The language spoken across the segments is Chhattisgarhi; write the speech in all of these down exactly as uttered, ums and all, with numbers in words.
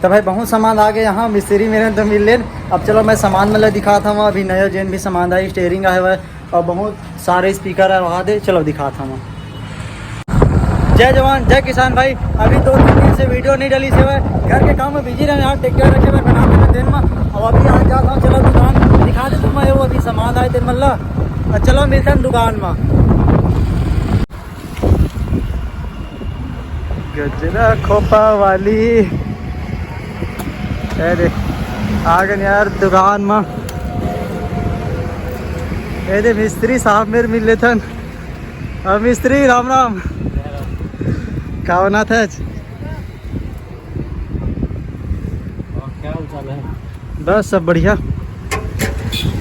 त भाई, बहुत सामान आ गे यहाँ, मिस्त्री मेर तो मिल लेन। अब चलो, मैं सामान मन ला दिखात हवं। अभी नया जेन भी सामान आए, स्टेयरिंग आए हवय अउ बहुत सारे स्पीकर आए वहाँ दे। चलो, दिखात हवं। जय जवान, जय किसान भाई। अभी दो तीन दिन से वीडियो नहीं डलिस हवय, घर के काम में बिजी रहेंव यार, ट्रैक्टर रखे बर बना के तेन में। अब अभी आ जात हवं, चलो दुकान दिखा दे तुम, वो अभी सामान आए तेन मन ला। अउ चलो, मिलथन दुकान में। गजरा खोपा वाली। अरे, आ गन यार दुकान में। ए दे, मिस्त्री साहब मेर मिल लेथन। अब मिस्त्री, राम राम। का बनात हस? और क्या हाल चाल है? बस, सब बढ़िया।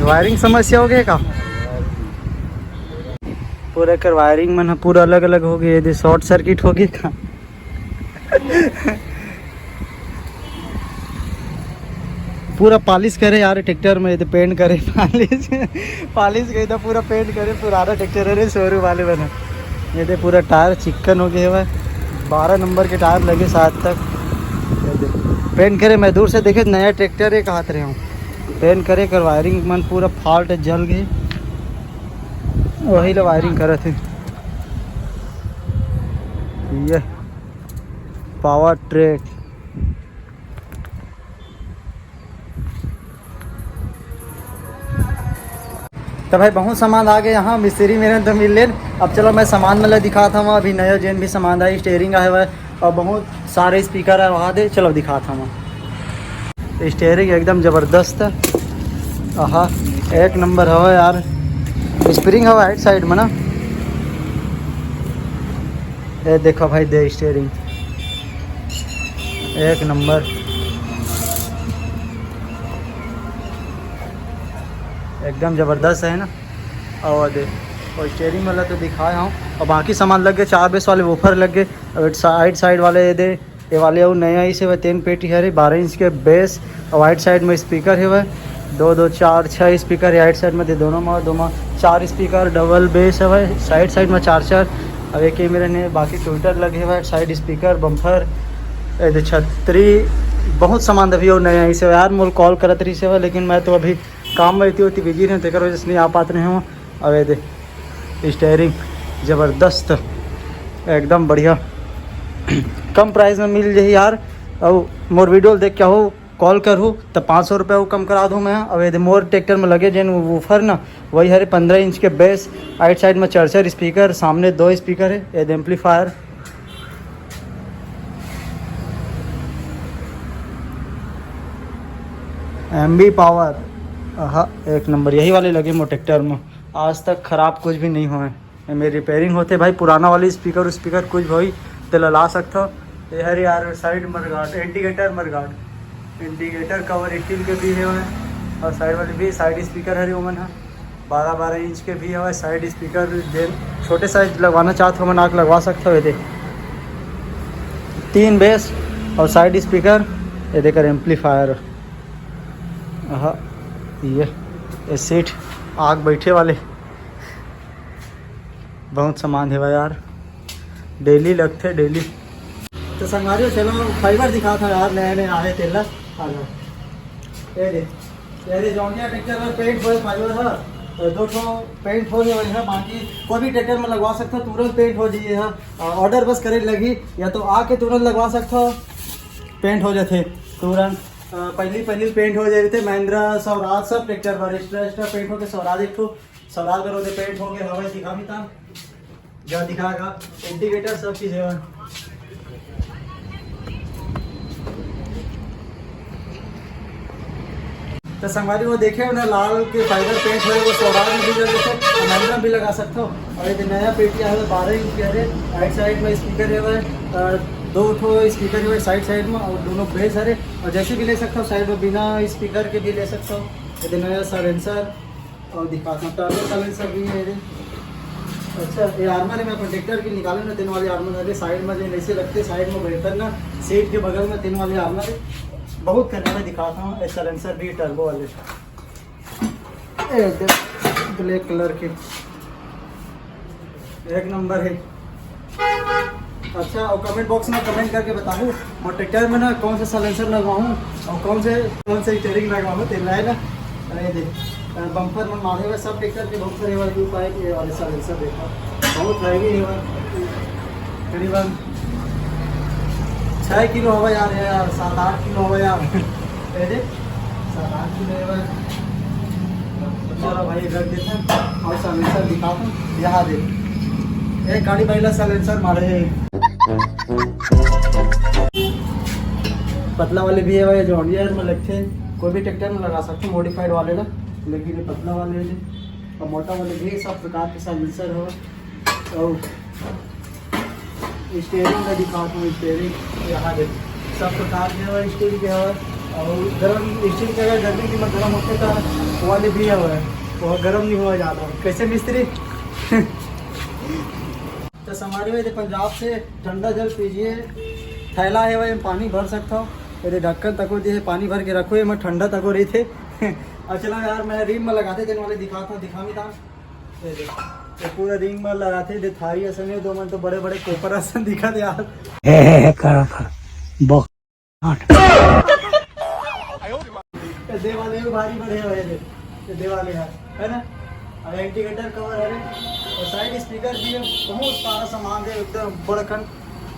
वायरिंग समस्या हो गया का? पूरा कर वायरिंग मन ह पूरा अलग अलग हो गए, ये शॉर्ट सर्किट हो गया का? पूरा पॉलिश करे यार ट्रैक्टर में, ये तो पेंट करे, पॉलिश, पॉलिश गई तो पूरा पेंट करे पुराना ट्रैक्टर। अरे, शोरूम वाले बना, ये तो पूरा टायर चिक्कन हो गए हुआ है। बारह नंबर के टायर लगे सात तक। ये दे, पेंट करे, मैं दूर से देखे नया ट्रैक्टर एक हाथ रहे हूँ, पेंट करे कर वायरिंग मन पूरा फॉल्ट जल गए, वही ला वायरिंग करत हे। ये पावर ट्रैक। त भाई, बहुत सामान आ गे यहाँ, मिस्त्री मेर तो मिल लेन। अब चलो, मैं सामान मन ला दिखात हवं। अभी नया जेन भी सामान आए, स्टेयरिंग आए हवय अउ बहुत सारे स्पीकर आए वहाँ दे। चलो, दिखात हवं। स्टेयरिंग एकदम जबरदस्त है। आहा, एक नंबर हवा यार। स्प्रिंग हवा राइट साइड में ना। ये देखो भाई, दे स्टेयरिंग एक नंबर, एकदम जबरदस्त है ना। और दे, और स्टेयरिंग वाला तो दिखाए हूँ, और बाकी सामान लग गए, चार बेस वाले वूफर लग गए। और साइड साइड वाले ये दे, ये वाले अउ नया ही से वह तीन पेटी हरे, बारह इंच के बेस, और राइट साइड में स्पीकर है वह दो दो चार छः स्पीकर है राइट साइड में, दे दोनों में, दो में चार स्पीकर, डबल बेस है वह साइड साइड में चार चार। अब एक कैमरे ने बाकी ट्विटर लगे हुए, साइड स्पीकर, बम्फर, ए दे छतरी, बहुत सामान अभी और नया ही से यार। मोल कॉल करत रही से वह, लेकिन मैं तो अभी काम में इतनी होती बिजी रहे, तेकर वजह से नहीं आ पाते रहे हूँ। अब ये दे स्टेयरिंग जबरदस्त, एकदम बढ़िया, कम प्राइस में मिल जाही यार। और मोर वीडियो देख के हो, कॉल करू तो पाँच सौ रुपया वो कम करा दूँ मैं। अब ये दे मोर ट्रैक्टर में लगे जेन वूफर ना, वही हरे पंद्रह इंच के बेस, राइट साइड में चार चार स्पीकर, सामने दो स्पीकर है, ये दे एम्पलीफायर, एम बी पावर। आहा, एक नंबर, यही वाले लगे मोर ट्रैक्टर में, आज तक खराब कुछ भी नहीं हुआ है। एमे रिपेयरिंग होथे भाई, पुराना वाली स्पीकर स्पीकर कुछ भी होही, तेला ला सकथव। ये हरे यार, side mudguard, indicator mudguard, indicator cover steel के भी हे, और साइड वाली भी साइड स्पीकर हरे ओमन ह, बारह बारह इंच के भी हवय साइड स्पीकर। जे छोटे साइज लगवाना चाहत हो, मन आके लगवा सकथव। ये दे तीन बेस और साइड स्पीकर, ये देकर एम्पलीफायर। आहा, ये, ये सीट आग बैठे वाले, बहुत सामान हेवय यार, डेली लगथे डेली। तो संगवारी हो, चलो फाइबर दिखात हव यार, नया नया आए तेला। आ जाओ, ये दे, ये दे जॉन डियर ट्रैक्टर में पेंट होए फाइबर ह, तो दो ठो पेंट हो गए है, बाकी कोई भी ट्रैक्टर में लगवा सकता, तुरंत पेंट हो जाइए है। ऑर्डर बस करे लगही, या तो आके तुरंत लगवा सकता, पेंट हो जाथे तुरंत। अ, पहली पहली पेंट हो जाए थे महिंद्रा स्वराज सब ट्रैक्टर पर, एक्स्ट्रा एक्स्ट्रा पेंट होके स्वराज एक ठो, स्वराज पर ओदे पेंट होके हवा दिखा भी था, जा दिखाएगा। इंडिकेटर सब चीज है। तो संगवारी वो देखे उन्हें लाल के फाइबर पेंट है, वो स्वराज में भी लगा सकते हो, महिंद्रा में भी लगा सकते हो। और ये नया पेटी आया है बारह इंच के, अरे राइट साइड में स्पीकर है, अ, दो ठो स्पीकर है साइड साइड में, और दोनों बेस है। और जैसे भी ले सकते हो, साइड में बिना स्पीकर के भी ले सकते हो। ये नया साइलेंसर और दिखा सकता हूँ, साइलेंसर भी है ये। अच्छा, ये आर्मर है, मैं अपन ट्रैक्टर की निकाले ना, तीन वाली आर्मर है, साइड में जो ऐसे रखते, साइड में बेहतर ना, सीट के बगल में तीन वाली आर्मर है। बहुत करने में दिखाता हूँ, ये साइलेंसर भी टर्बो वाले। ए, देख, ब्लैक कलर के, एक नंबर है। अच्छा, और कमेंट बॉक्स में कमेंट करके बताओ, और ट्रैक्टर में ना कौन सा साइलेंसर लगवाऊँ और कौन से, कौन से स्टीयरिंग लगवाऊँ, तेल लाए ना। अरे देख, बम्पर में मारे हुए सब ट्रैक्टर के बहुत सारे वाले दो पाइप, ये वाले साइलेंसर देखो, बहुत हैवी है भाई। करीबन छः किलो होगा यार, ये यार, सात आठ किलो होगा यार। ये देख, सात आठ किलो है भाई। चलो भाई, रख देते हैं और साइलेंसर दिखाता हूँ। यहाँ देख, एक गाड़ी पहला साइलेंसर मारे है। पतला वाले भी है भाई, जॉन डियर में लगते हैं, कोई भी ट्रैक्टर में लगा सकते हैं, मॉडिफाइड वाले ना। लेकिन ये पतला वाले है, और मोटा वाले भी, सब प्रकार के साइलेंसर हो। और स्टीयरिंग का दिखाता हूँ, स्टीयरिंग यहाँ देख, सब प्रकार के हवा, स्टील के हवा। और गर्म, स्टील के अगर गर्मी की, गर्म होते तो वाले भी हवा है, वो गर्म नहीं हुआ जाता। कैसे मिस्त्री? तो संगवारी हो, ये पंजाब से ठंडा जल पीजिए, थैला है भाई, पानी भर सकता हो। ये ढक्कन तको दिए, पानी भर के रखो, ये मैं ठंडा तको रही थे। और चलो यार, मैं रिम में लगाते, तेन वाले दिखाता हूँ, दिखा भी था। ये देख, ये पूरा रिंग में लगाते दे, थारी असन है, तो मन तो बड़े बड़े कोपर असन दिखा दे यार। हे, हे, हे, करा था। बक-, आठ। ये दे वाले भी भारी बड़े हुए थे, ये दे वाले यार, है ना? और इंडिकेटर कवर है रे, और साइड स्पीकर भी है, बहुत सारा सामान है, एकदम बड़कन।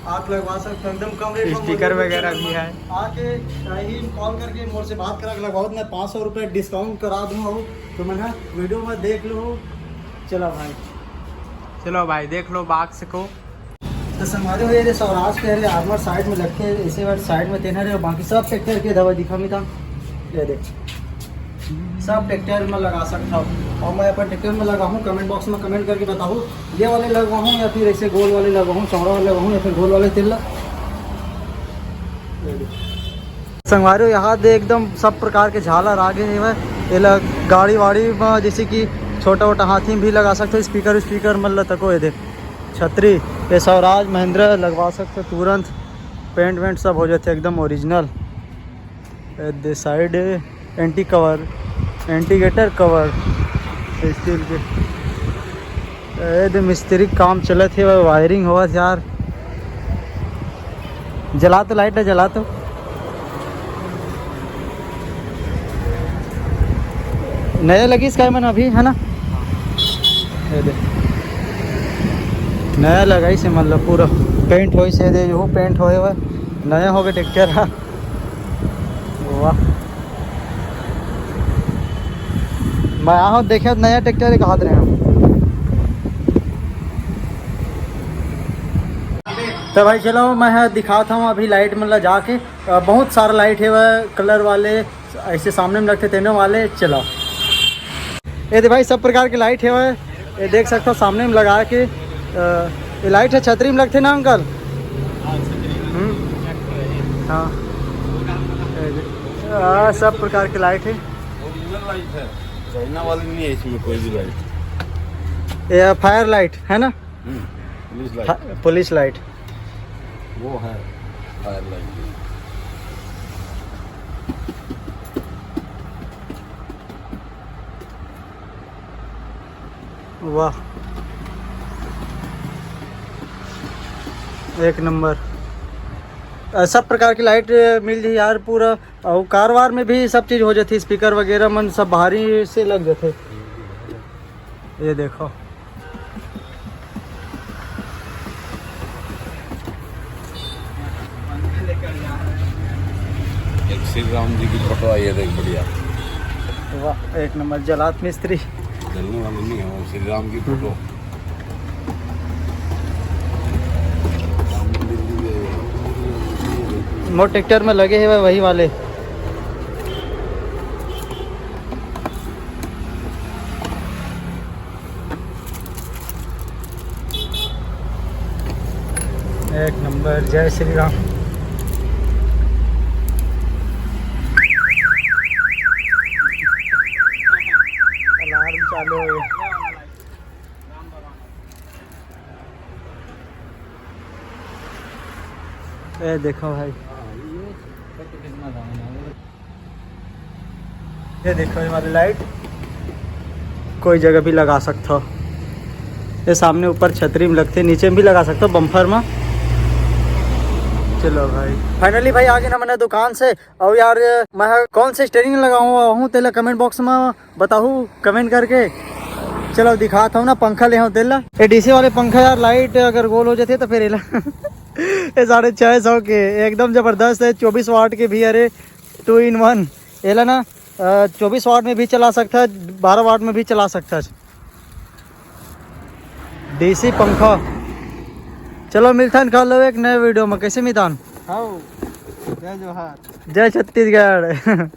आप लगवा सकते हो एकदम कम रेट में। स्टिकर वगैरह भी है। आके ही कॉल करके मोर से बात करा के लगवाओ, मैं पाँच सौ रुपये डिस्काउंट करा दूँ हो, तो मैं ना वीडियो में देख लो। चलो भाई, चलो भाई, देख लो बॉक्स को। तो संगवारी हो, ये स्वराज के हरे आर्मर साइड में लग के, ऐसे बार साइड में तेना रहे, बाकी सब ट्रैक्टर के दवा दिखा मिता। ये देख, सब ट्रैक्टर में लगा सकता हूँ, और मैं अपन ट्रैक्टर में लगाऊँ, कमेंट बॉक्स में कमेंट करके बताऊँ, ये वाले लगवाऊँ या फिर ऐसे गोल वाले लगवाऊँ, चौड़ा वाले लगवाऊँ या फिर गोल वाले तेल ला। ये देख। संगवारी हो, यहाँ दे एकदम सब प्रकार के झालर आगे हे। एला गाड़ी वाड़ी में, जैसे कि छोटा वोटा हाथी में भी लगा सकते हो, स्पीकर स्पीकर मतलब तको। ये देख, छतरी, ये स्वराज महिंद्रा लगवा सकते हो तुरंत, पेंट वेंट सब हो जाते एकदम ओरिजिनल। ये दे साइड एंटी कवर, एंटीगेटर कवर, स्टील के। ए दे मिस्त्री के काम चलत हे, वायरिंग होवत हे यार। जला तो लाइट ला, जला तो। नया लगिस का मन अभी, है ना? ये दे। नया लगाइस हे, मतलब पूरा पेंट होइस हे, दे वो पेंट होए हुआ, नया हो गया ट्रैक्टर हा। वाह। मैं आहो देखे नया ट्रैक्टर एक हाथ रहे हम। तो भाई चलो मैं है दिखाता हूँ अभी लाइट मतलब जाके, अ, बहुत सारा लाइट हे वह कलर वाले, ऐसे सामने में लगते तेनों वाले। चलो ये दे भाई सब प्रकार के लाइट हे वह, ये देख सकते हो सामने में लगा के, अ, ये लाइट है छतरी में लगते ना अंकल? हम्म। हाँ, ये दे-, आ, सब प्रकार के लाइट है। ओरिजिनल लाइट है, चाइना वाली नहीं है इसमें कोई भी लाइट। ये फायर लाइट है ना? हम्म, पुलिस लाइट। फा-, पुलिस लाइट। वो है फायर लाइट। वाह, एक नंबर। अ, सब प्रकार की लाइट मिल जाए यार पूरा। और कार वार में भी सब चीज़ हो जाती, स्पीकर वगैरह मन सब बाहरी से लग जाते। ये देखो, एक श्री राम जी की फोटो आई है, देख, बढ़िया। वाह, एक नंबर जलात मिस्त्री। जलने वाले नहीं है, वो श्री राम की फोटो। मोर ट्रैक्टर में लगे हे वही वाले। एक नंबर, जय श्री राम। अलार्म चालू हो गया। ए देखो भाई, ये देखो ये वाली लाइट कोई जगह भी लगा सकते हो। ये सामने ऊपर छतरी में लगते, नीचे में भी लगा सकते हो, बम्पर में। चलो भाई, finally भाई आ गए हमन दुकान से। अउ यार, मैं ह कौन से स्टेयरिंग लगाऊं हूं, तेला कमेंट बॉक्स में बताहू कमेंट करके। चलो दिखात हूं ना, पंखा ले हूं तेला। ये डीसी वाले पंखा यार, लाइट अगर गोल हो जाती है तो फिर एला ये साढ़े छः सौ के एकदम जबरदस्त है, चौबीस वाट के भी। अरे, टू इन वन। एला ना चौबीस वाट में भी चला सकता है, बारह वाट में भी चला सकता है। डीसी पंखा। चलो मिलथन कल एक नए वीडियो में। कैसे मितान? हाँ, जय जोहार। जय छत्तीसगढ़।